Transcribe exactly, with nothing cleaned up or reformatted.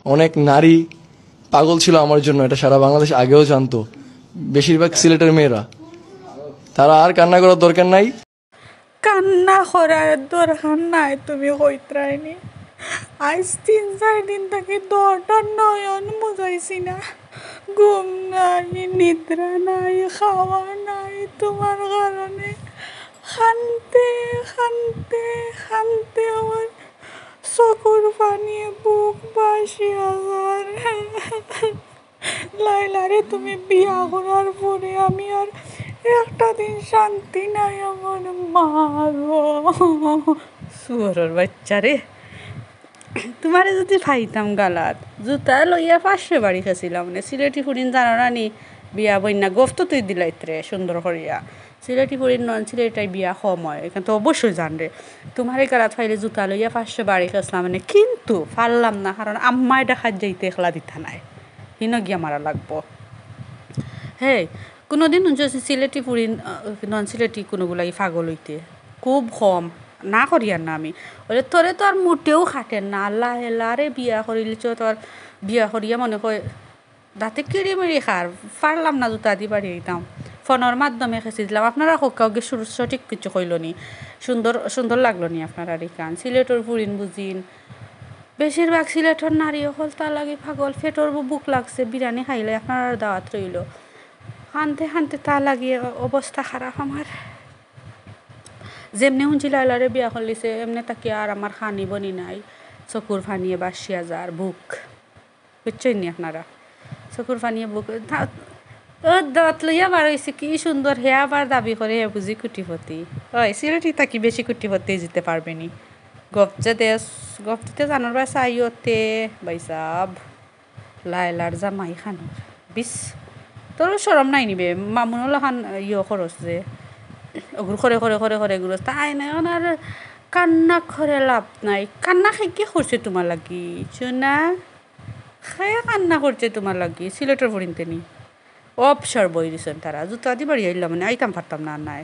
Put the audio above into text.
অনেক নারী পাগল ছিল আমার জন্য, এটা সারা বাংলাদেশ আগেও জানতো। বেশিরভাগ সিলেটের মেয়েরা, তারা আর কান্না করার দরকার নাই। কান্না করার দরকার নাই, তুমি কইতরায়নি। আইজ তিন চাইর দিন থাকি দুইটা নয়ন মুজাইছি না। ঘুম নাই, নিদ্রা নাই, খাওয়া নাই, তুমার কারণে। কানতে, কানতে, কানতে আমার চকুর পানিয়ে বুক ভাসিয়া যার। লাইলারে তুমি বিয়া করার পরে আমি আর একটা দিন শান্তি নাই আমার মা গো। শুয়োরর বাচ্চা রে, তুমারে যুদি পাইতাম গালাত, জুতা লইয়া পাঁচশো বাড়ি খাইছিলাম। মানে সিলেটি ফুড়িন জানো না নি, বিয়া বইন্না গফ তো তুই দিলাইতরে সুন্দর করিয়া। সিলেটি ফুড়িন নন সিলেটাই বিয়া কম অয়, এখান তো অবশ্যই জানরে। তুমারে গালাত পাইলে জুতা লইয়া পাঁচশো বাড়ি খাইছিলাম মানে, কিন্তু পারলাম না, কারণ আম্মায় ঢাকাত যাইতে একলা দিতা নায়, হিনো গিয়া মারা লাগবো। হে, কুনুদিন হুনছো সিলেটি ফুড়িন, আহ, নন সিলেটি কুনুগুর লাগি পাগল অইতে? খুব কম, না করিয়ার না আমি। অইলে তোরে তো আর মুটেও খাটের না, আল্লাহ হেলারে বিয়া করিলিছো, তোর বিয়া করিয়া মনে কয় দাঁতে কিড়িমিড়ি খার, পারলাম না জুতা দি বাড়ি দিতাম। ফোনর মাধ্যমে খেছি দিলাম। আপনারা কউক্কা অগে সঠিক কিছু কইলো নি, সুন্দর, সুন্দর লাগলো নি আপনারার ইখান? সিলেটর ফুড়িন বুঝিন, বেশিরভাগ সিলেটর নারী অকল তা লাগি পাগল, পেটর ভু-, ভুক লাগছে, বিরিয়ানি খাইলে আপনারার দাওয়াত রইলো। কানতে কানতে তা লাগি অ-, অবস্থা খারাপ আমার। যেমনে হুনছি লাইলারে বিয়া করলিছে, এমনে থাকি আর আমার খানি বনি নাই, চকুর পানিয়ে ভাসিয়া যার বুক। বুঝছইন নি আপনারা? চকুর পানিয়ে বুক, থা-, ও দাঁত লইয়া বার অইছে, কি সুন্দর, হে আবার দাবি করে হে বুঝি কুটিপতি। ওই সিলেটি থাকি বেশি কুটিপতি অইযিতে পারবে নি। গফ যে দেশ, গফ দিতে জানোর বায় চাইওতে, ভাইসাব, লাইলার জামাই খানোর। বিশ, তোরও শরম নাই নি বে, মামুনর লাখান ইয়ে করস যে। অগুর করে, করে, করে, করে ঘুরস। তাই না, ওনার কান্না করে লাভ নাই। কান্না কে, কে করছে তুমার লাগি? সোনা? কে কান্না করছে তুমার লাগি? সিলেটর ফুড়িন্তে নি? অবসর বই দিছইন তারা। জুতা দি বাড়ি আইলাম মানে, আইতাম পারতাম না, আর নাই।